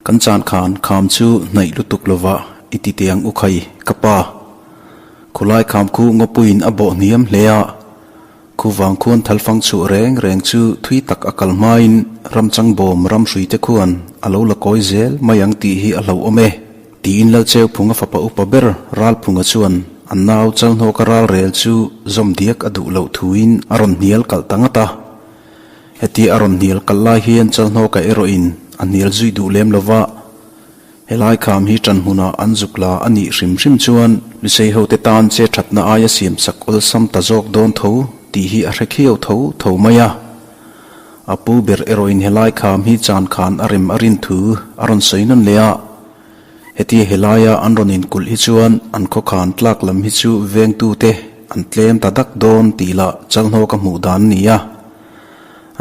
Kan chan khan kham chu hnaih lutuk lovah i ti teh ang u khai, ka pa. Khulai kham khu ngawpuiin a bawh hniam hle a, khu vang khuan thalfang chhuah reng reng chu thui tak a kal hmain ramchang bawm ram hruite khuan a lo la kawi zel mai ang tih hi a hlauhawm e, tiin Lalcheuphunga fapa upa ber Ralphunga chuan an nau Chalhnawka ralrel chu zawm diak a duh loh thuin a rawn hnial kalh ta ngat a. Heti a rawn hnial kal lai hian Chalhnawka erawhin a hnial zui duh lem lo va, helai kham hi ṭan hmunah an zuk la a nih hrim hrim chuan Lusei hote tan che ṭhatna aia siam sak awlsam ta zawk dawn tho tih hi a hre khiau tho tho mai a. A pu ber erawhin helai kham hi chan khan a rem a rin thu a rawn sawi nawn leh a, heti helaia an rawn inkulh hi chuan an khawkhan tlak lam hi chu vengtute an tlem ta dak dawn tih lah Chalhnawka hmuh dan a ni a.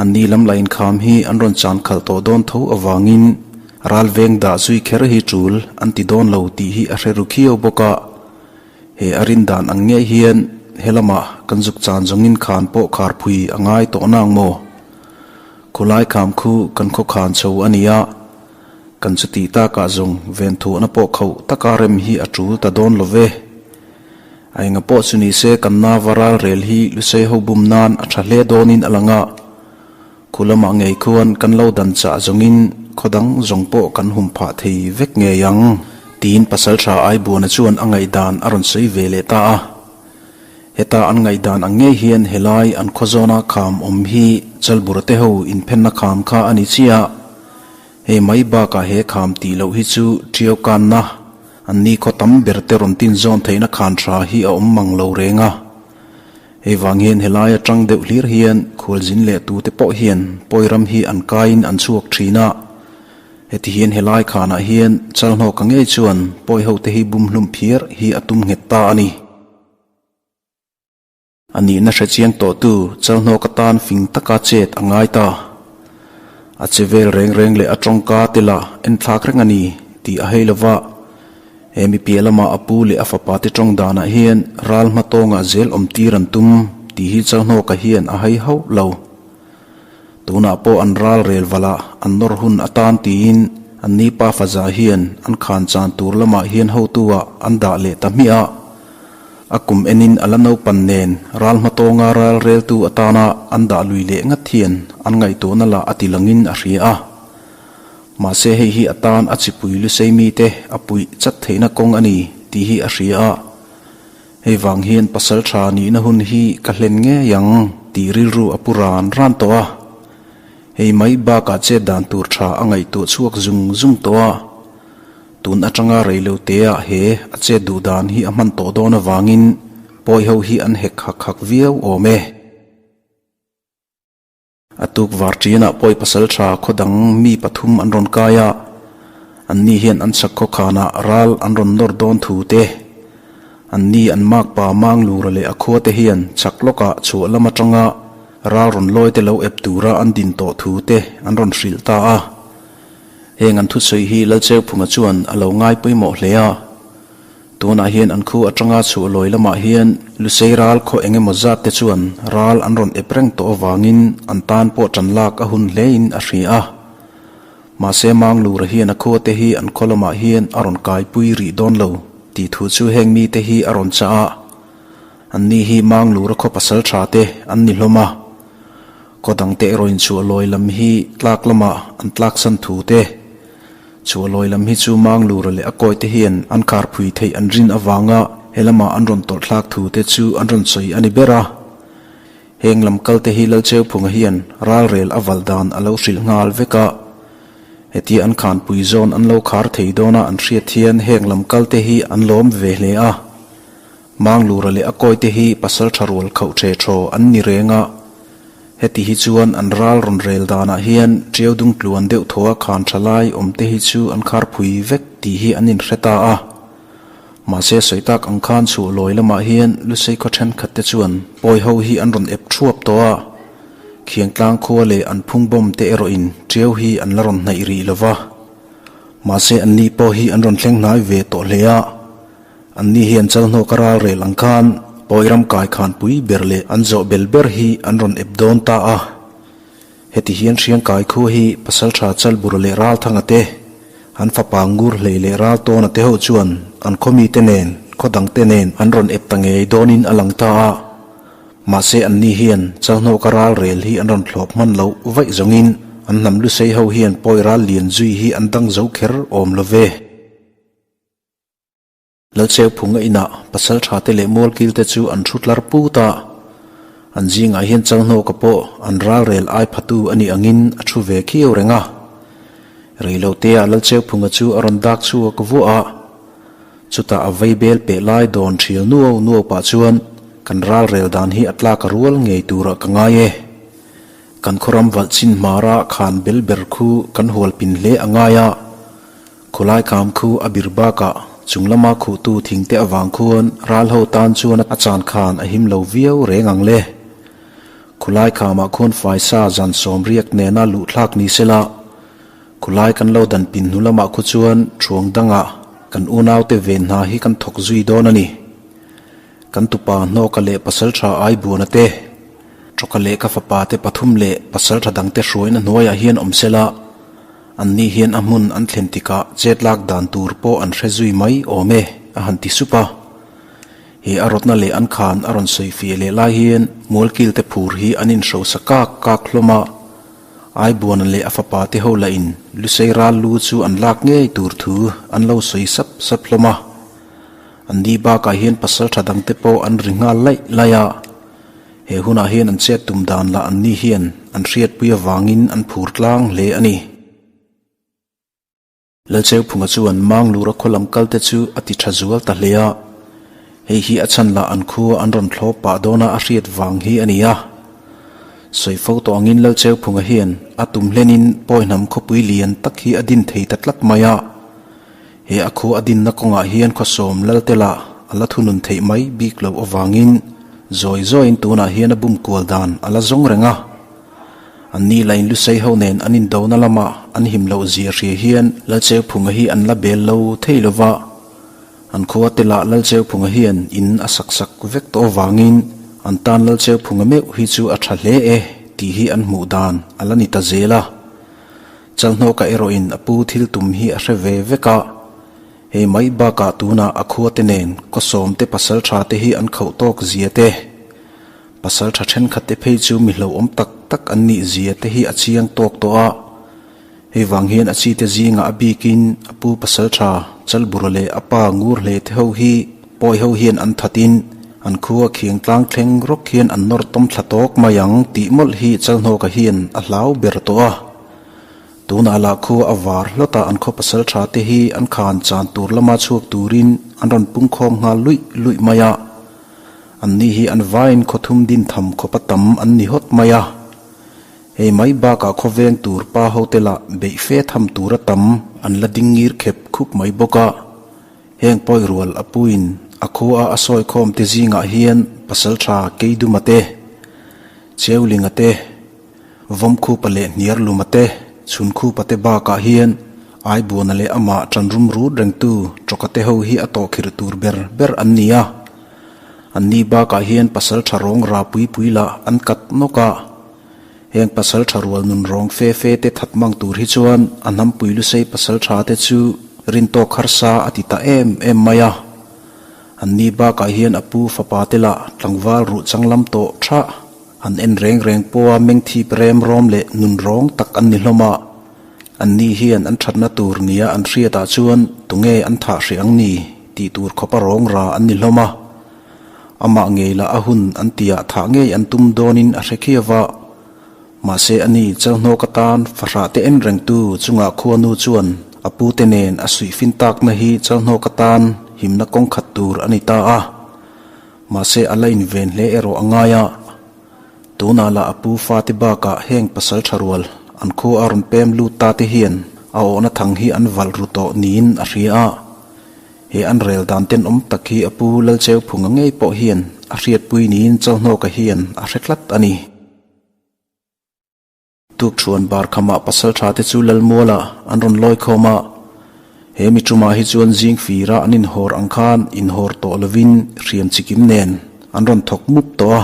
An ni lam la inkham hi an rawn chan khalh tawh dawn tho avangin ral veng dah zui kher hi tul an ti dawn lo tih hi a hre ru khiau bawk a. He a rin dan ang ngei hian he lamah kan zuk chan zawngin khan pawh khar phui a ngai tawh nang maw? Khulai kham khu kan khaw khan chho a nia, kan chuti takah zawng venthuahna pawh khauh taka rem hi a tul ta dawn lo ve. A enga pawh chu ni se kan nava ral rel hi Lusei ho bum nan a tha hle dawnin a lang a, khu lamah ngei khuan kan lo dan chah zawngin khaw dang zawng pawh kan hum phah thei vek ngei ang, tiin Pasaltha Aibuana chuan a ngaihdan a rawn sawi ve leh ta a. Heta an ngaihdan ang ngei hian helai an khaw zawna kham awm hi Chalbura te ho inphenna kham kha a ni chiah. Hei mai bakah he kham tih loh hi chu Ṭiau kanna An ni khaw tam ber te rawn tin zawn theihna khan tha hi a awm mang lo reng a. Hei vang hian helai atang deuh hlir hian khualzin leh tute pawh hian pawiram hi an kaiin an chhuak thin a. Heti hian helai khanah hian Chalhnawka ngei chuan pawi hote hi bum hlum phiar hi a tum nghet ta a ni. A nihna hre chiang tawhtu Chalhnawka tan fing taka chet a ngai ta. A che vel reng reng leh a tawngka te lah enthlak reng a ni tih a hei lova, he mi piah lama a pu leh a fapa te tawng danah hian ral hma tawngah zel awm tir an tum tih hi Chalhnawka hian a hei hauh lo. Tunah pawh an ral rel valah an nawr hun atan tiin an ni pa faza hian an khan chan tur lamah hian hotu ah an dah leh ta hmiah a. A kum enin a la naupan nen ral hmatawnga ral reltu atana an dah lui leh ngat hian an ngaihtuahna lah a ti langin a hria a. Mahse hei hi atan a chipui lusei mite a puih chat theihna kawng a ni tih hi a hria a. Hei vang hian pasal tha nihna hun hi ka hlen ngei ang tih rilru a pu ran ran tawh a. Hei mai bakah chet dan tur tha a ngaihtuah chhuak zung zung tawh a. Tun atanga reiloteah he a chet duh dan hi a hman tawh dawn avangin pawi ho hi an hek hak hak viau awm e. A tuk var ṭianah pawi pasal ṭha khaw dang mi pathum an rawn kai a, anni hian an chak khaw khanah ral an rawn nawr dawn thu te, anni an makpa Manglura leh a khua te hian chak lawkah chhuah lam aṭanga ral rawn lawi te lo ep tura an din tawh thu te an rawn hrilh ta a. Heng an thusawi hi Lalcheuphunga chuan a lo ngai pawimawh hle a. Tunah hian an khu atanga chhuah lawi lamah hian Lusei ral khaw eng emaw zat te chuan ral an rawn ep reng tawh avangin an tan pawh tan lak a hun hlein a hria a. Mahse Manglura hian a khua te hi an khaw lamah hian a rawn kaipui rih dawn lo tih thu chu heng mite hi a rawn chah a. Anni hi Manglura khaw pasal tha te an ni hlawm a. Khaw dangte erawhin chhuah lawi lam hi tlak lamah an tlaksan thu te. Chu a lawi lam hi chu Manglura leh a kawite hian an kharphui theih an rin avanga he lama an rawn tawlh thlak thu te chu an rawn sawi a ni ber a. Heng lam kal te hi Lalcheuphunga hian ralrel a valh dan a lo hrilh nghal vek a. Hetia an khanpui zawn an lo khar thei dawna an hriat hian heng lam kal te hi an lawm ve hle a. Manglura leh a kawite hi pasal tha rual khauh the thaw an ni reng a. Heti hi chuan an ral rawn rel danah hian ṭiau dung tluan deuh thaw a khan ṭha lai awm te hi chu an khar phui vek tih hi an inhre ta a. Mahse sawi tak ang khan chhuah lawi lamah hian Lusei khaw ṭhenkhat te chuan pawi ho hi an rawn ep ṭhuap tawh a. Khiangtlang khua leh an phung bawm te erawhin ṭiau hi an la rawn hnaih rih lo va. Mahse anni pawh hi an rawn thleng hnai ve tawh hle a. Anni hian Chalhnawka ral rel ang khan Pawi ram kai khan pui ber leh an zawh bel ber hi an rawn ep dawn ta a. Heti hian Hriangkai khua hi Pasaltha Chalbura leh Ralthanga te, An fapa ngur hlei leh ral tawna te ho chuan an khaw mite nen, khaw dangte nen an rawn ep ta ngei dawnin a lang ta a. Mahse anni hian Chalhnawka ral rel hi an rawn thlawp hman loh vaih zawngin an hnam lusei ho hian pawi ral lian zui hi an dang zo kher awm lo ve. Lalcheuphunga inah pasal tha te leh mualkil te chu an thu tlar put a, an zingah hian Chalhnawka pawh an ral rel ai phatu a nih angin a thu ve khiau reng a. Reiloteah Lalcheuphunga chu a rawn dak chhuak vuah a, chutah a vei bel peh lai dawn thial nuau nuau pah chuan kan ral rel dan hi a tlak a rual ngei turah ka ngai e. Kan khawram valh chin hmara khan bel ber khu kan hual pin hle a ngai a. Khawlai kham khu a bir bakah chung lama khuhtu thingte avang khuan ral ho tan chuan a chan khan a him lo viau reng ang le. Khawlai khamah khuan faisa zan sawm riak nena luh thlak ni sela, khawlai kan lo dan pin hnu lamah khu chuan thuang dangah kan unaute ven hna hi kan thawk zui dawn a ni. Kan tupa hnawka leh pasal tha ai buana te, tawka leh ka fapa te pathum leh pasal tha dangte hruaina hnuaiah hian awm sela, Anni hian a hmun an thlen tikah chet lak dan tur pawh an hre zui mai awm e, a han ti sup a. He a rawtna leh an khan a rawn sawi fiah leh lai hian Mualkilte phur hi an inhrosa kak kak hlawm a. Aibuana leh a fapa te ho lahin Lusei ral lu chu an lak ngei tur thu an lo sawi sap sap hlawm a. Anni bakah hian pasal tha dangte pawh an ri nghal laih laih a. He hunah hian an chet tum dan lah anni hian an hriatpui avangin an phur tlang hle a ni. Lalcheuphunga chuan Manglura khaw lam kalte chu a ti tha zual ta hle a, hei hi a chhan lah an khua an rawn thlawp pah dawna a hriat vang hi a ni a. Sawi fo tawh angin Lalcheuphunga hian a tum hlenin Pawihnam khawpui lian tak hi a din thei ta tlat mai a. He a khua a dinna kawngah hian khawsawm lalte lah a la thunun theih mai bik loh avangin zawi zawiin tunah hian a bum kual dan a la zawng reng a. Anni lain Lusei ho nen an indona lamah an him loh zia hria hian Lalcheuphunga hi an la bel lo thei lo va. An khua te lah Lalcheuphunga hian in a sak sak vek tawh avangin an tan Lalcheuphunga meuh hi chu a tha hle e tih hi an hmuh dan a la ni ta zel a. Chalhnawka erawhin a pu thil tum hi a hre ve vek a, hei mai bakah tunah a khuate nen kawsawmte pasal tha te hi an khauh tawk zia te, pasal tha thenkhat te phei chu mi hlauhawm tak tak an nih zia te hi a chiang tawk tawh a. Hei vang hian a chite zingah a bikin a pu pasal tha Chalbura leh a pa ngur hle te ho hi pawi ho hian an thatin an khua khiang tlang thleng rawk hian an nawr tawm thla tawk mai ang tih mawlh hi Chalhnawka hian a hlau ber tawh a. Tunah lah khua a var hlawt a, an khaw pasal tha te hi an khan chan tur lama chhuak turin an rawn pungkhawm nghal luih luih mai a. Anni hi an vaiin khaw thum din tham khawpa tam an ni hawt mai a. Hei mai bakah khawveng tur pa hote lah beih fe tham tura tam an la ding ngir khep khup mai bawk a. Heng pawi rual a puin a khua a sawi khawm te zingah hian pasal tha Keiduma te, Cheulinga te, Vawmkhupa leh Hniarluma te, Chhunkhupa te bakah hian Aibuana leh amah ṭanrum rut rengtu Ṭawka te ho hi a tawhkhirh tur ber ber an ni a. Anni bakah hian pasal ṭha rawng ra pui pui lah an kat nawk a. Heng pasal ṭha rual nun rawng fe fe te that mang tur hi chuan a hnampui lusei pasal ṭha te chu rintawk harsa a ti ta em em mai a. Anni bakah hian a pu fapa te lah tlangval ruh changlam tawh ṭhah. An en reng reng pawha mengthip rem rawm leh nun rawng tak an ni hlawm a. Anni hian an thatna tur nia an hriatah chuan tunge an thah hreh ang ni tih tur khawpa rawng ra an ni hlawm a. Amah ngei lah a hun an tiah thah ngei an tum dawnin a hre khiau va. Mahse ani Chalhnawk atan fahrah te en rengtu chungah khuanu chuan a pute nen a suihfin takna hi Chalhnawk atan himna kawng khat tur a ni ta a. Mahse a la inven hle erawh a ngai a, tunah lah a pu fate bakah heng pasal tha rual an khua a rawn pem lut ta te hian a awhna thang hi an valh ru tawh niin a hria a. He an rel dan tenawm tak hi a pu Lalcheuphunga ngei pawh hian a hriatpui niin Chalhnawka hian a hre tlat a ni. Tukṭhuan bar khamah pasal ṭha te chu Lalmuala an rawn lawi khawm a, he mi ṭumah hi chuan zing fira an inhawr ang khan inhawr tawh lovin hriam chikim nen an rawn thawk mup tawh a.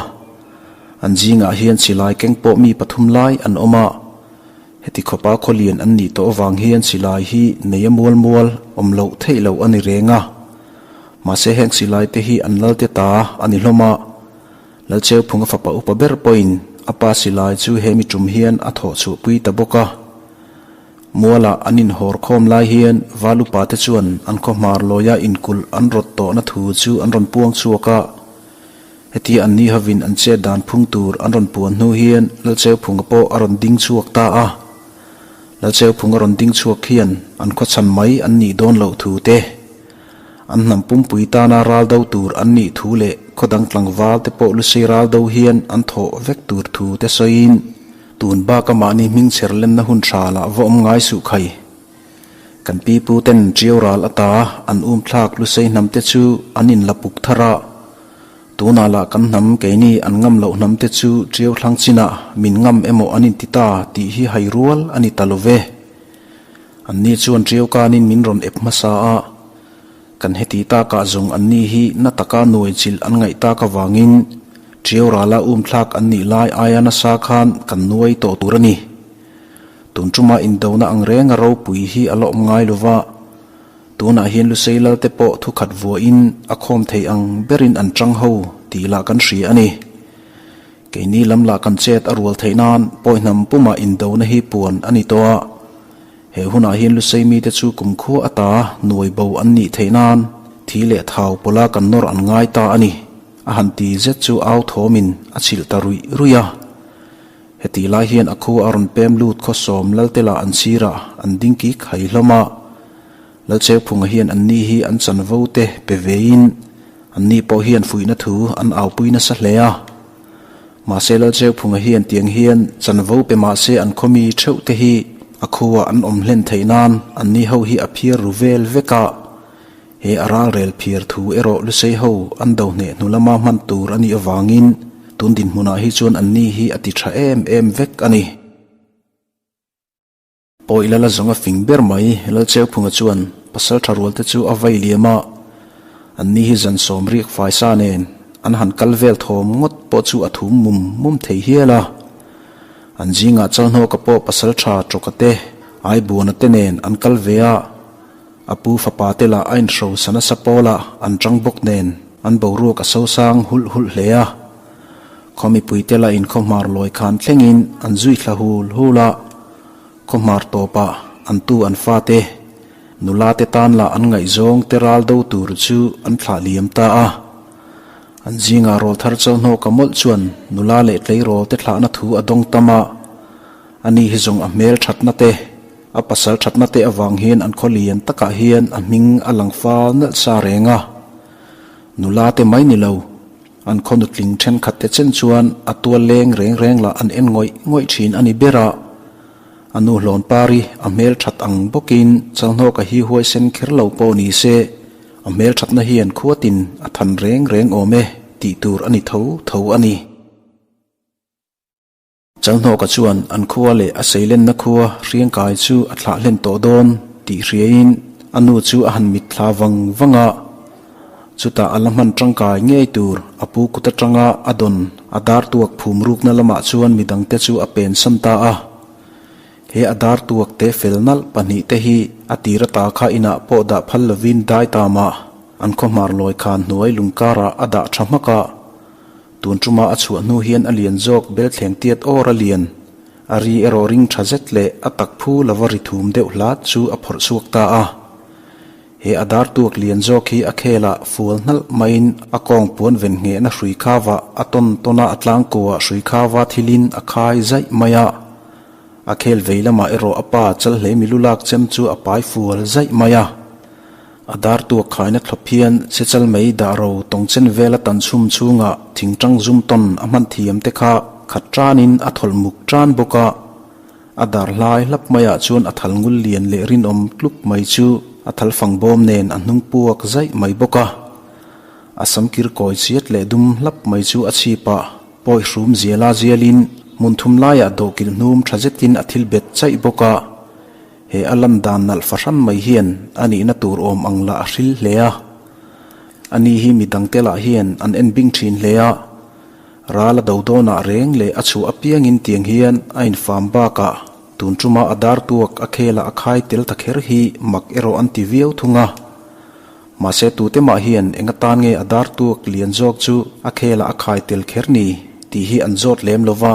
An zingah hian silai keng pawh mi pathum lai an awm a. Heti khawpa khawlian an nih tawh avang hian silai hi nei a mual mual awm loh theih loh a ni reng a. Mahse heng silai te hi an lalte ta a ni hlawm a. Lalcheuphunga fapa upa ber pawhin a pa silai chu he mi tum hian a thawh chhuahpui ta bawk a. Mualah an inhawr khawm lai hian Val upa te chuan an khaw hmar lawia inkulh an rawt tawhna thu chu an rawn puang chhuak a. Hetia an ni hovin an chet dan phung tur an rawn puan hnu hian Lalcheuphunga pawh a rawn ding chhuak ta a. Lalcheuphunga rawn ding chhuak hian an khawchhan mai an nih dawn loh thu te, an hnam pumpui tana ral do tur an nih thu leh khaw dang tlangval te pawh lusei ral do hian an thawh vek tur thu te sawiin tun baka mahni hming chher lenna hun tha lah va awm ngai suh khai. Kan pi pu ten ṭiau ral ata an um thlak lusei hnam te chu an in la puk thar a. Tunah lah kan hnam keini an ngam loh hnam te chu ṭiau thlang chinah min ngam emaw an inti ta tih hi hai rual a ni ta lo ve. Anni chuan ṭiau kanin min rawn ep hmasa a, kan heti takah zawng anni hi na taka nuai chilh an ngaih tak avangin ṭiau rala um thlak an nih lai aia nasa khan kan nuai tawh tur a ni. Tun ṭuma indona ang renga ropui hi a la awm ngai lo va. Tunah hian Lusei Lalte pawh thukhat vuahin a khawm thei ang berin an ṭang ho tih lah kan hria a ni. Keini lam lah kan chet a rual theih nan pawihnam pumah indona hi puan a ni tawh a. He hunah hian Lusei mite chu kumkhua ata nuai bo an nih theih nan thi leh thau pawla kan nawr an ngai ta a ni, a han ti zet chu au thawmin a chhilh ta ruih ruih a. Hetih lai hian a khua a rawn pem lut khawsawm Laltela an sirah an ding kik hai hlawm a. Lalcheuphunga hian anni hi an chanvo te pe vein anni pawh hian fuihna thu an aupui nasa hle a. Mahse Lalcheuphunga hian tiang hian chanvo pe mahse an khawmi theuh te hi a khua an awm hlen theih nan anni ho hi a phiar ru vel vek a. He a ralrel phiar thu erawh Lusei ho an do hneh hnu lama hman tur a nih avangin tun dinhmunah hi chuan anni hi a ti tha em em vek a ni. Pawi lala zawng a fing ber mai, Lalcheuphunga chuan pasal tha rual te chu a vai liam a, anni hi zan sawm riak faisa nen an han kal vel thawm ngawt pawh chu a thum mum mum thei hial a. An zingah Chalhnawka pawh pasal tha Tawka te, Aibuana te nen an kal ve a, a pu fapa te lah a inhrosa nasa pawlah an tang bawk nen an boruak a sosang hulh hulh hle a. Khaw mipuite lah in khaw hmar lawi khan thlengin an zui thla hul hul a, khaw hmar tawpah an tu an fate, nula te tan lah an ngaihzawng te ral do tur chu an thlah liam ta a. An zingah rawl thar chauhnawka mawlh chuan nula leh tleirawl te thlahna thu a dawng tam a, ani hi zawng a hmel thatna te, a pasal thatna te avang hian an khaw lian takah hian a hming a lang fal nalh sa reng a. Nula te mai ni lo. An khaw nutling thenkhat te chen chuan a tual leng reng reng lah an en ngawih ngawih thin a ni ber a. A nu hlawn pari a hmel that ang bawkin Chalhnawka hi huaisen kher lo pawh ni se, a hmel thatna hian khuatin a than reng reng awm e tih tur a ni tho tho a ni. Chalhnawka chuan an khua leh a seilenna khua hriangkai chu a thlah hlen tawh dawn tih hriain a nu chu a han mit thla vang vang a. Chutah a la hman tangkai ngei tur a pu kut atanga a dawn a dar tuak phum rukna lamah chuan midangte chu a pensan ta a. He a dar tuak te fel nalh pahnihte hi a tir ata kha inah pawh dah phal lovin dai ta mah an khawhmar lawi khan hnuai lungkarah a dah tha hmak a. Tun ṭuma a chhuah hnu hian a lian zawk belthleng tiat awr a lian. A ri erawh ring ṭha zet leh a tak phu lova ri thum deuh hlat chu a phawrh chhuak ta a. He a dar tuak lian zawk hi a khelah fual hnalh maiin a kawng puan ven nghehna hrui khavah a tawn tawn a, a tlangkuah hrui khava thilin a khai zaih mai a. A khel vei lamah erawh a pa chal hle milu lak chem chu a pai fual zaih mai a. A dar tuak khaina thlawp hian sechal mai dah ro tawng chen vela tan chhum chhungah thingtang zum tawn a hman thiam te kha khat tanin a thawlh muk tan bawk a. A dar hlai hlap maiah chuan a thal ngul lian leh rinawm tluk mai chu a thal fang bawm nen a hnung puak zaih mai bawk a. A sam kir kawi chiat leh dum hlap mai chu a chhipah pawi hrum ziala zialin hmun thum laiah dawhkilh hnum tha zetin a thil bet chaih bawk a. He a lan dan nalh fahran mai hian a nihna tur awm ang lah a hril hle a. Ani hi mi dangte lah hian an en bing thin hle a. Ral a do dawnah reng leh a chhuah apiangin tiang hian a infam bakah. Tun tuma a dar tuak a khela a khai tel ta kher hi mak erawh an ti viau thung a. Mahse tute mah hian eng atan nge a dar tuak lian zawk chu a khela a khai tel kher ni tih hi an zawt lem lo va.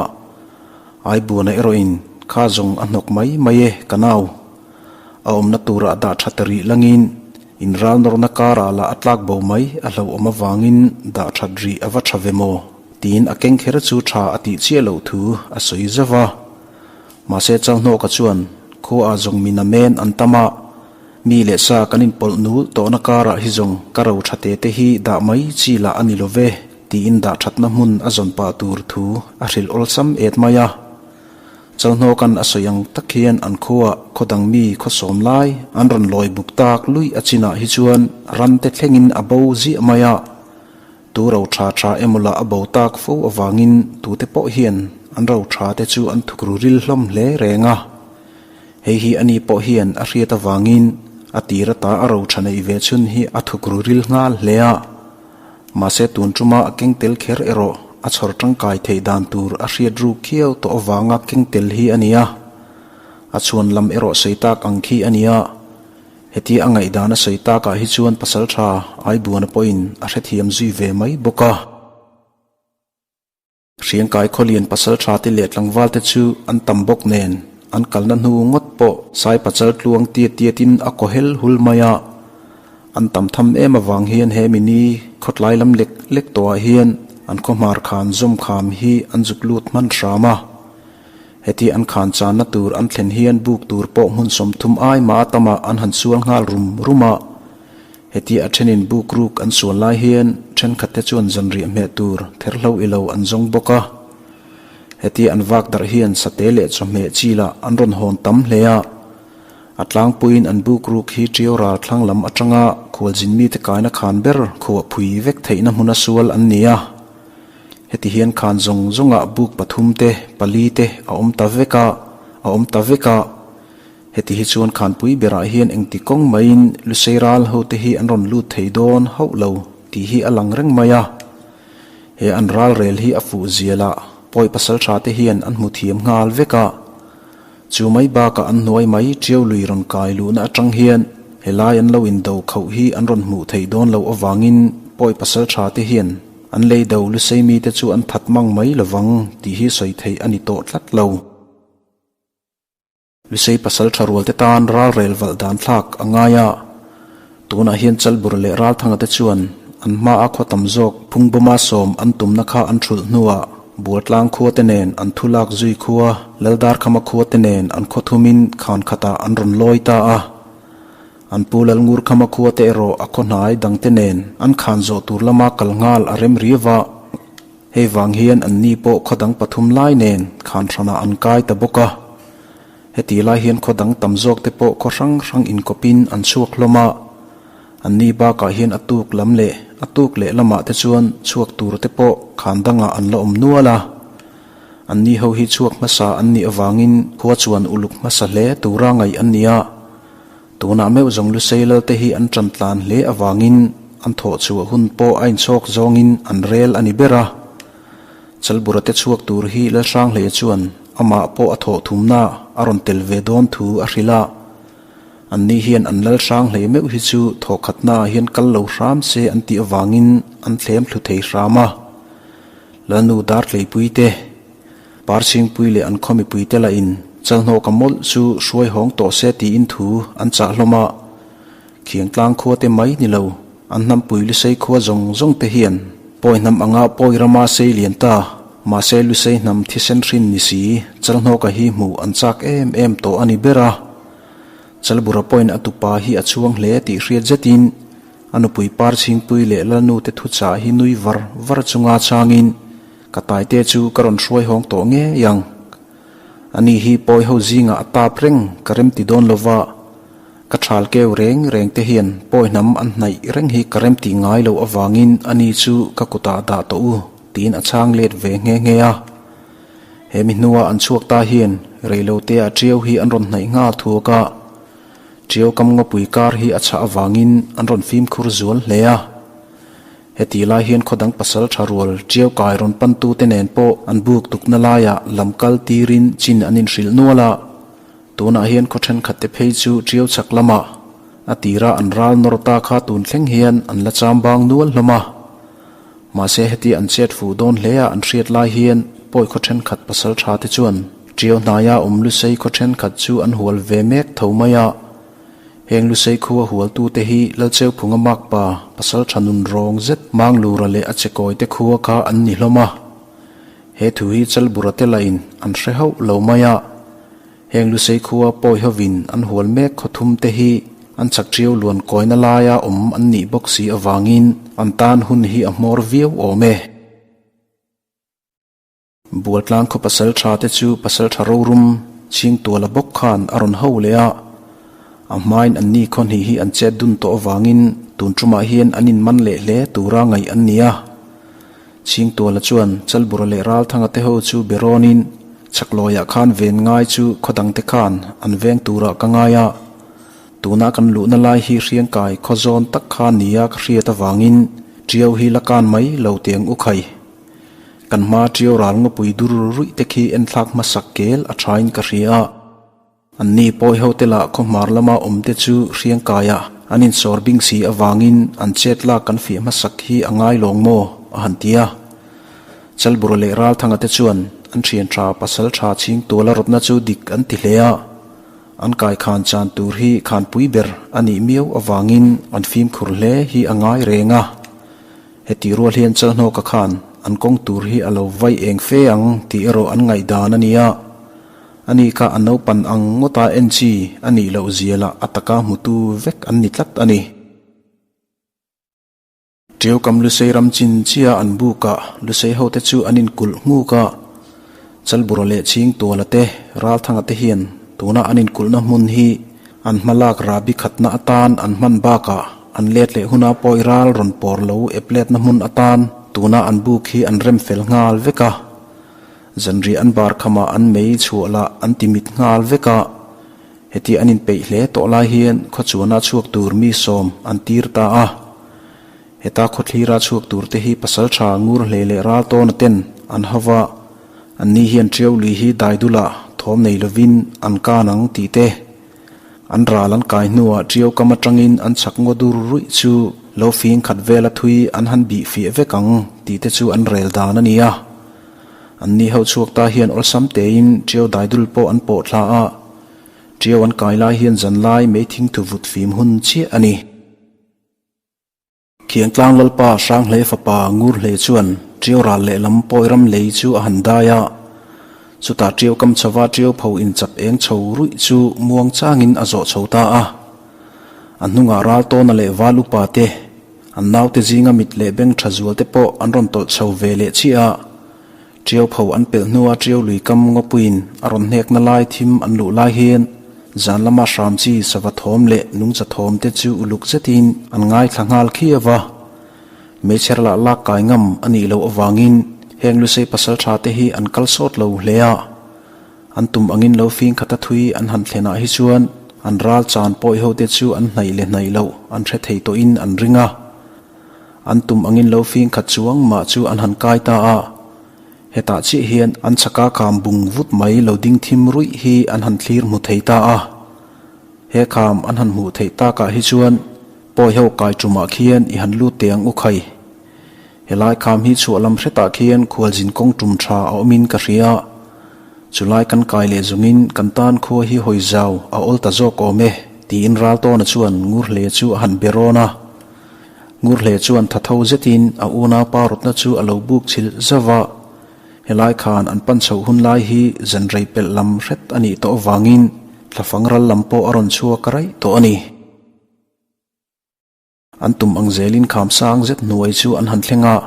Aibuana erawhin kha zawng a hnawk mai mai e ka nau. A awmna turah dah tha ta rih langin in ral nawrna karah lah a tlak bo mai a hlauhawm avangin dah that rih a va tha ve maw tiin a keng kher chu tha a tih chiah loh thu a sawi zauh a. Mahse Chalhnawka chuan khua ah zawng min a men an tam a, mi leh sa kan inpawlh nul tawhna karah hi zawng ka ro tha te te hi dah mai chi lah a ni lo ve tiin dah thatna hmun a zawn pah tur thu a hrilh awlsam et mai a. Chalhnawka'n a sawi ang tak hian an khuaah khaw dang mi khaw sawm lai an rawn lawi buk tak luih a chinah hi chuan ran te thlengin a bo ziah mai a. Tu ro tha tha emaw lah a bo tak fo avangin tute pawh hian an ro tha te chu an thuk ru ril hlawm hle reng a. Hei hi ani pawh hian a hriat avangin a tir ata a ro tha neih ve chhun hi a thuk ru ril nghal hle a. Mahse tun tuma a keng tel kher erawh a chhawr tangkai theih dan tur a hriat ruk khiau tawh avanga keng tel hi a ni a. A chhuan lam erawh sawi tak ang khi a ni a. Heti a ngaihdan a sawi takah hi chuan pasal tha Aibuana pawhin a hrethiam zui ve mai bawk a. Hriangkai khawlian pasal tha te leh tlangval te chu an tam bawk nen an kalna hnu ngawt pawh Sai pachal tluang tiat tiatin a kaw hel hul mai a. An tam tham em avang hian he mini khawtlai lam lek lek tawhah hian an khawhmar khan zawm kham hi an zuk lut hman hram a. Heti an khan channa tur an thlen hian buk tur pawh hmun 30 ai mah tamah an han sual nghal rum rum a. Heti a thenin buk ruk an sual lai hian thenkhat te chuan zanriah hmeh tur therhlo i lo an zawng bawk a. Heti an vak darh hian sate leh chawhmeh chi lah an rawn hawn tam hle a. A tlangpuiin an buk ruk hi Ṭio ral thlang lam atanga khualzin mite kaina khan ber khuah phui vek theihna hmuna sual an ni a. Heti hian khan zawng zawngah buk pathum te, pali te a awm ta vek a, a awm ta vek a. Heti hi chuan khanpui berah hian engti kawng maiin Lusei ral hote hi an rawn lut thei dawn hauh lo tih hi a lang reng mai a. He an ral rel hi a fuh zial a, pawi pasal tha te hian an hmu thiam nghal vek a. Chu mai bakah an hnuai mai ṭiau lui rawn kai luhna aṭang hian helai an lo indo khauh hi an rawn hmuh theih dawn loh avangin pawi pasal tha te hian an lei do lusei mite chu an that mang mai lovang tih hi sawi theih a ni tawh tlat lo. Lusei pasal tha rual te tan ral rel valh dan thlak a ngai a, tunah hian Chalbur leh Ralthanga te chuan an hmaa khaw tam zawk Phungbawma sawm an tumna kha an thulh hnuah Bualtlang khua te nen an thu lak zui khua, Laldarkhama khua te nen an khaw thumin khan khatah an rawn lawi ta a. An pu Lalngurkhama khua te erawh a khaw hnai dang te nen an khan zawh tur lama kal nghal a rem riau a. Hei vang hian an ni pawh khaw dang pathum lai nen khan hranah an kai ta bawk a. Heti lai hian khaw dang tam zawk te pawh khaw hrang hrang inkawpin an chhuak hlawm a. An ni bakah hian a tuk lam leh a tuk leh lamah te chuan chhuak tur te pawh khan dangah an la awm nual a. An ni ho hi chhuak hmasa an nih avangin khua chuan uluk hmasa hle tura ngaih an ni a. Tunah meuh zawng Lusei lal te hi an tan tlan hle avangin an thawh chhuah hun pawh a inchhawk zawngin an rel a ni ber a. Chalbura te chhuak tur hi Lalhranghleia chuan amah pawh a thawh thumna a rawn tel ve dawn thu a hrilh a. Anni hian an Lalhranghleia meuh hi chu thawhkhatnaah hian kal lo hram se an tih avangin an thlem thlu thei hram a. Lalnu Dartleipui te, Parchhingpui leh an khaw mipuite lahin Chalhnawka mawlh chu hruai hawng tawh se tiin thu an chah hlawm a. Khiangtlang khua te mai ni lo, an hnampui Lusei khua zawng zawng te hian pawi hnam anga pawi rama sei lian ta, mahse Lusei hnam thisen hrin ni si Chalhnawka hi hmuh an chak em em tawh a ni ber a. Chalbura pawhin a tupa hi a chhuang hle tih hriat zetin a nupui Parchhingpui leh Lalnu te thuchah hi nui var var chunga changin Ka taite chu ka rawn hruai hawng tawh ngei ang. Ani hi pawi ho zingah a tap reng ka rem ti dawn lova, ka thal keu reng reng te hian pawi hnam an hnaih reng hi ka rem tih ngai loh avangin ani chu ka kutah dah tawh u tiin a chhang let ve nghe nghe a. He mi hnua an chhuak ta hian reilotea ṭiau hi an rawn hnaih nghal thuak a, ṭiau kam ngawpui kar hi a chhah avangin an rawn fimkhur zual hle a. Heti lai hian khaw dang pasal tha rual ṭiau kai rawn pantute nen pawh an buk tukna laiah lam kal tirin chin an inhrilh nual a. Tunah hian khaw thenkhat te phei chu Tiau chhak lamah a tira an ral nawr ta kha tun thleng hian an la cham bang nual hlawm a. Mahse heti an chet fuh dawn hle a an hriat lai hian pawi khaw thenkhat pasal tha te chuan Tiau hnaia awm Lusei khaw thenkhat chu an hual ve mek tho mai a. Heng Lusei khua hualtute hi Lalcheuphunga makpa pasal tha nun rawng zet Manglura leh a chekawi te khua kha an ni hlawm a. He thu hi Chalbura te lahin an hre hauh lo mai a. Heng Lusei khua pawi hovin an hual mek khaw thum te hi an chak ṭiau luan kawina laia awm an nih bawk si avangin an tan hun hi a hmawr viau awm e. Bualtlang khaw pasal tha te chu pasal tha rorum chhing tuala bawk khan a rawn ho leh a, a hmain an ni khaw hnih hi an chet dun tawh avangin tun tumah hian an inman leh hle tura ngaih an ni a. Chhing tuala chuan Chalbura leh Ralthanga te ho chu be rawnin Chhaklawiah khan ven ngai chu khaw dangte khan an veng turah ka ngai a, tuna kan luhna lai hi Hriangkai khaw zawn tak kha nia ka hriat avangin Tiau hi la kan mai lo tiang u khai. Kan hma Tiau ral ngawpui dur ruih te khi enthlak hmasak kel a thain ka hria a. An ni pawi ho te lah khaw hmar lama awm te chu Hriangkaia an insawr bing si avangin an chet lak kan fiah hmasak hi a ngai lawng maw? a han ti a. Chalbura leh Ralthanga te chuan an thian tha pasal tha chhing tuala rawtna chu dik an ti hle a. An kai khan chan tur hi khanpui ber a nih miau avangin an fimkhur hle hi a ngai reng a. Heti rual hian Chalhnawka khan an kawng tur hi a lo vai eng fe ang tih erawh an ngaihdan a ni a. Ani kha a naupan ang ngawta en chi a nih loh zia lah a taka hmutu vek an ni tlat a ni. Tiaukam Lusei ram chin chia an bukah Lusei hote chu an inkulh nghuk a, Chalbura leh Chhingtuala te, Ralthanga te hian tuna an inkulhna hmun hi an hmalak rahbi khatna atan an hman bakah an let leh huna pawi ral rawn pawr lo ep letna hmun atan tuna an buk hi an rem fel nghal vek a. Zanriah an bar khamah an mei chhuah lah an ti mit nghal vek a. Heti an inpeih hle tawh lai hian khawchuana chhuak tur mi sawm an tir ta a. Heta khawthlira chhuak tur te hi pasal tha ngur hlei leh ral tawna ten an hau a, an ni hian Tiau lui hi dai dulah thawm nei lovin an kan ang tih te, an ral an kai hnuah Tiau kam atangin an chhak ngaw dur ruih chu lo fing khat vela thui an han bih fiah vek ang tih te chu an rel dan a ni a. An ni ho chhuak ta hian awlsam tein Tiau dai dul pawh an pawh thla a, Tiau an kai lai hian zanlai meithing thuvut fim hun chiah a ni. Khiangtlang Lalpa Hranghlei fapa Ngurhlei chuan Tiau ral lehlam pawi ram lei chu a han dai a. Chutah Tiau kam chhova Tiau pho inchap eng chho ruih chu muang changin a zawh chho ta a. A hnungah Raltawna leh Val upa te, an naute zinga mit leh beng tha zual te pawh an rawn tawlh chho ve leh chiah a. Tiau pho an pelh hnua Tiau lui kam ngawpuiin a rawn hnekna lai thim an luh lai hian zan lama hram chi sava thawm leh nungcha thawm te chu uluk zetin an ngaithla nghal khiau a. Meichher lah lak kai ngam a nih loh avangin heng Lusei pasal tha te hi an kal sawt lo hle a. An tum angin lo fing khata thui an han thlenah hi chuan an ral chan pawi ho te chu an hnaih leh hnaih loh an hre thei tawhin an ring a. An tum angin lo fing khat chuang mah chu an han kai ta a, hetah chiah hian an chhaka kham bung vut mai lo ding thim ruih hi an han thlir hmu thei ta a. He kham an han hmuh theih takah hi chuan pawi ho kai tumah khian i han lut teh ang u khai. Helai kham hi chhuah lam hretah khian khualzin kawng tum tha a awmin ka hria. Chulai kan kai leh zungin kan tan khua hi hawi zau a awl ta zawk awm e, tiin Raltawna chuan Ngurhle chu a han be rawn a. Ngurhle chuan tha tho zetin a unaupa rawtna chu a lo buk chhilh zauh a, helai khan an pan chhoh hun lai hi zan rei pelh lam hret a nih tawh avangin thlafang ral lam pawh a rawn chhuak raih tawh a ni. An tum ang zelin kham sang zet hnuai chu an han thleng a,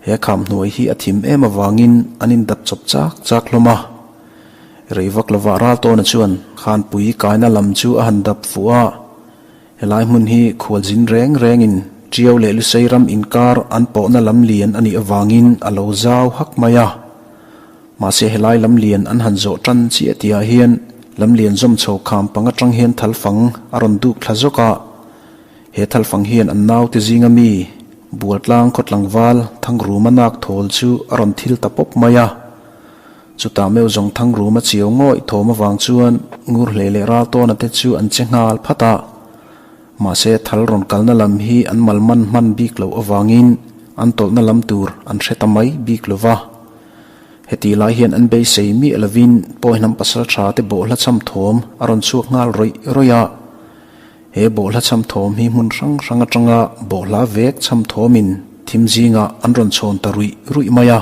he kham hnuai hi a thim em avangin an indap chawp chak chak hlawm a. Rei vak lovah Raltawna chuan khanpui kaina lam chu a han dap fuh a, Helai hmun hi khualzin reng rengin Tiau leh Lusei ram inkar an pawhna lam lian a nih avangin a lo zau hak mai a. Mahse helai lam lian an han zawh tan chiah tihah hian lam lian zawm chho kham pang atang hian thalfang a rawn duk thla zawk a. He thalfang hian an naute zinga mi Bualtlang khaw tlangval Thangruma nak thawl chu a rawn thil ta pawp mai a. Chutah meuh zawng Thangruma chiau ngawih thawm avang chuan Ngurhlei leh Raltawna te chu an che nghal phat a. Mahse thal rawn kalna lam hi an mal man hman bik loh avangin an tawlhna lam tur an hre ta mai bik lo va. Heti lai hian an beisei miah lovin Pawihnam pasal tha te bawhhla cham thawm a rawn chhuak nghal rawih rawih a. He bawhhla cham thawm hi hmun hrang hrang atanga bawhhla vek cham thawmin thim zingah an rawn chhawn ta ruih ruih mai a.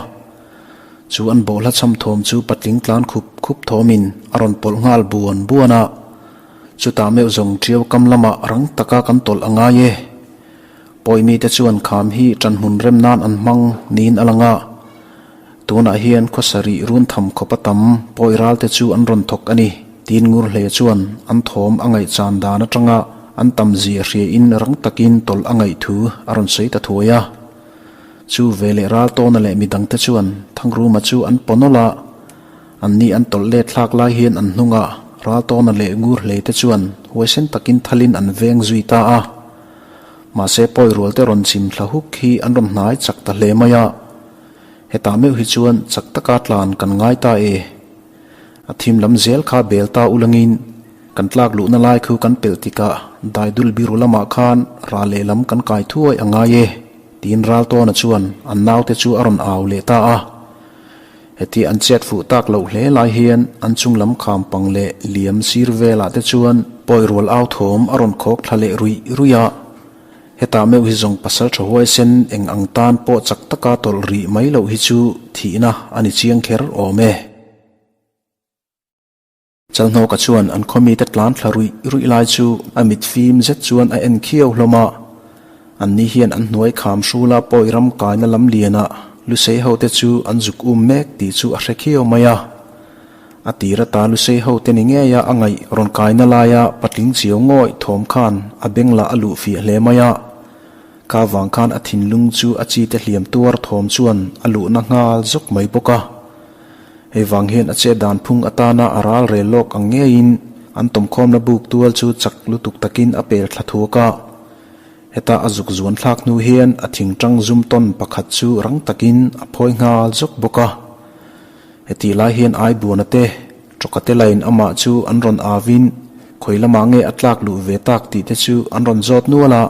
Chu an bawhhla cham thawm chu patling tlan khup khup thawmin a rawn pawlh nghal buan buan a. Chutah meuh zawng ṭiau kam lamah rang taka kan tawlh a ngai e. Pawimite chuan kham hi ṭanhmun rem nan an hmang niin a lang a. Tunah hian khawsarih run tham khawp a tam pawi ralte chu an rawn thawk a ni, tiin Ngurhle chuan an thawm a ngaihchan dan atanga an tam zia hriain rang takin tawlh a ngaih thu a rawn sawi ta thuai a. Chu veleh Raltawna leh midangte chuan Thangruma chu an paw nawlh a, anni an tawlh let thlak lai hian an hnungah Raltawna leh Ngurhlei te chuan huaisen takin thalin an veng zui ta a. Mahse pawi rualte rawn chim thla huk hi an rawn hnai chak ta hle mai a. Hetah meuh hi chuan chak taka tlan kan ngai ta e. A thim lam zel kha bel ta ulangin kan tlak luhna lai khu kan pelh tikah daidul biru lamah khan ral lehlam kan kai thuai a ngai e, tiin Raltawna chuan an naute chu a rawn au leh ta a. Heti an chet fuh tak loh hle lai hian an chung lam kham pang leh liam sir velah te chuan pawi rual au thawm a rawn khawk thla leh ruih ruih a. Hetah meuh hi zawng pasal tha huaisen eng ang tan pawh chak taka tawlh rih mai loh hi chu thihna a ni chiang kher awm e. Chalhnawka chuan an khawmite tlan thla ruih ruih lai chu a mit fim zet chuan a en khiau hlawm a. Anni hian an hnuai kham hrula pawi ram kaina lam lianah Lusei hote chu an zuk um mek tih chu a hre khiau mai a. A tir ata Lusei hote ni ngeia a ngaih rawn kaina laia patling chiau ngawih thawm khan a beng lah a luh fiah hle mai a. Ka vang khan a thinlung chu a chite hliam tuar thawm chuan a luhna nghal zawk mai bawk a. Hei vang hian a chet dan phung atana a ral rel lawk ang ngeiin an tawmkhawmna buk tual chu chak lutuk takin a pel thla thuak a. Heta a zuk zuan thlak hnu hian a thingtang zum tawn pakhat chu rang takin a phawi nghal zawk bawk a. Hetih lai hian Aibuana te, Tawka te lain amah chu an rawn avin khawi lamah nge a tlak luh ve tak tih te chu an rawn zawt nual a.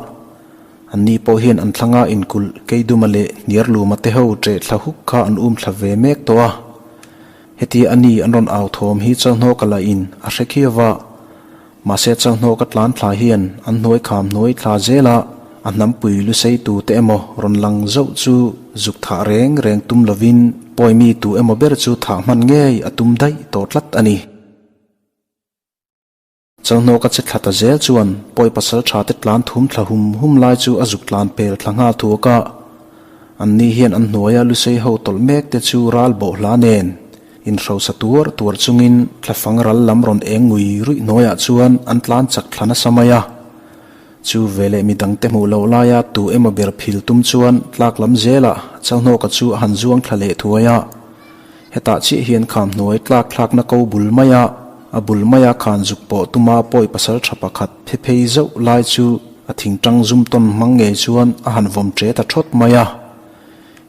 Anni pawh hian an thlanga inkulh Keiduma leh Hniarluma te ho ṭeh thla huk kha an um thla ve mek tawh a. Hetia a ni an rawn au thawm hi Chalhnawka lahin a hre khiau a. Mahse Chalhnawka tlan thla hian an hnuai kham hnuai thla zel a, a hnampui lusei tu te emaw rawn lang zauh chu zuk thah reng reng tum lovin pawimi tu emaw ber chu thah hman ngei a tum daih tawh tlat a ni. Chalhnawka che thla ta zel chuan pawi pasal tha te tlan thum thla hum hum lai chu a zuk tlan pel thla nghal thuak a. Anni hian an hnuaia lusei ho tawlh mek te chu ral bawh hla nen inhrosa tuar tuar chungin thlafang ral lam rawn eng ngui ruih hnuaiah chuan an tlan chak thla nasa mai a. Chu veleh midangte hmuh loh laia tu emaw ber phil tum chuan tlak lam zelah Chalhnawka chu a han zuang thla leh thuai a. Hetah chiah hian kham hnuai tlak thlakna ko bul mai a, a bul maia khan zuk pawh tuma pawi pasal tha pakhat phe phei zauh lai chu a thingtang zum tawn hmang ngei chuan a han vawm ṭe ta ṭhawt mai a.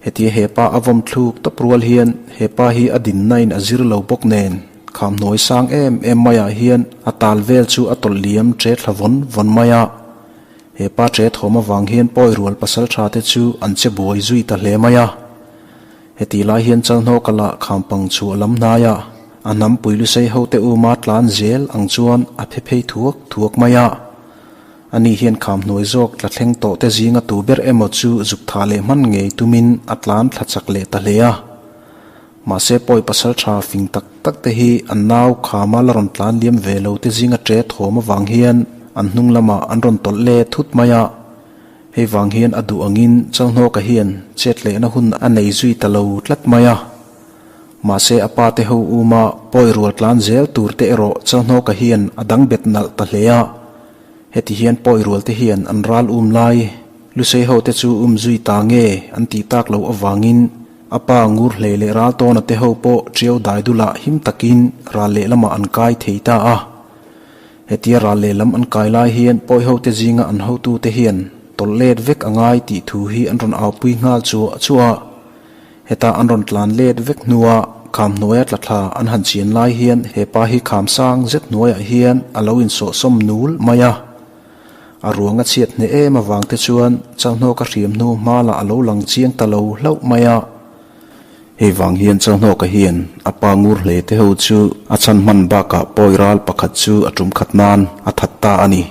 Hetia hepa a vawm thluk tawp rual hian hepa hi a dinna in a zir lo bawk nen kham hnuai sang em em maiah hian a tal vel chu a tawlh liam ṭe thla vawn vawn mai a. Hepa ṭe thawm avang hian pawi rual pasal tha te chu an che buai zui ta hle mai a. Heti lai hian Chalhnawka lah khampang chu a lam hnai a, a hnampui lusei hote uma tlan zel ang chuan a phe phei thuak thuak mai a. Ani hian kham hnuai zawk tla thleng tawh te zinga tu ber emaw chu zuk thah leh hman ngei tumin a tlan thla chak leh ta hle a. Mahse pawi pasal tha fing tak tak te hi an nau khama la rawn tlan liam ve lo te zinga ṭe thawm avang hian an hnung lamah an rawn tawlh let thut mai a. Hei vang hian a duh angin Chalhnawka hian chet lehna hun a nei zui ta lo tlat mai a. Mahse a pa te ho uma pawi rual tlan zel tur te erawh Chalhnawka hian a dang bet nalh ta hle a. Heti hian pawi rual te hian an ral um lai Lusei ho te chu um zui ta nge an tih tak loh avangin a pa ngur hlei leh ral tawna te ho pawh ṭiau dai dulah him takin ral lehlamah an kai thei ta a. Hetia ral lehlam an kai lai hian pawihote zinga an hotute hian tawlh let vek a ngai tih thu hi an rawn aupui nghal chuah chuah a. Heta an rawn tlan let vek hnua kham hnuaia tla thla an han chian lai hian he pa hi kham sang zet hnuaiah hian a lo insawhsawm nul mai a. A ruang a chhiat hneh em avang te chuan Chalhnawka hriam hnu hma lah a lo lang chiang ta lo hlauh mai a. Hei vang hian Chalhnawka hian a pa ngur hle te ho chu a chhan hman bakah pawi ral pakhat chu a tum khat nan a that ta a ni.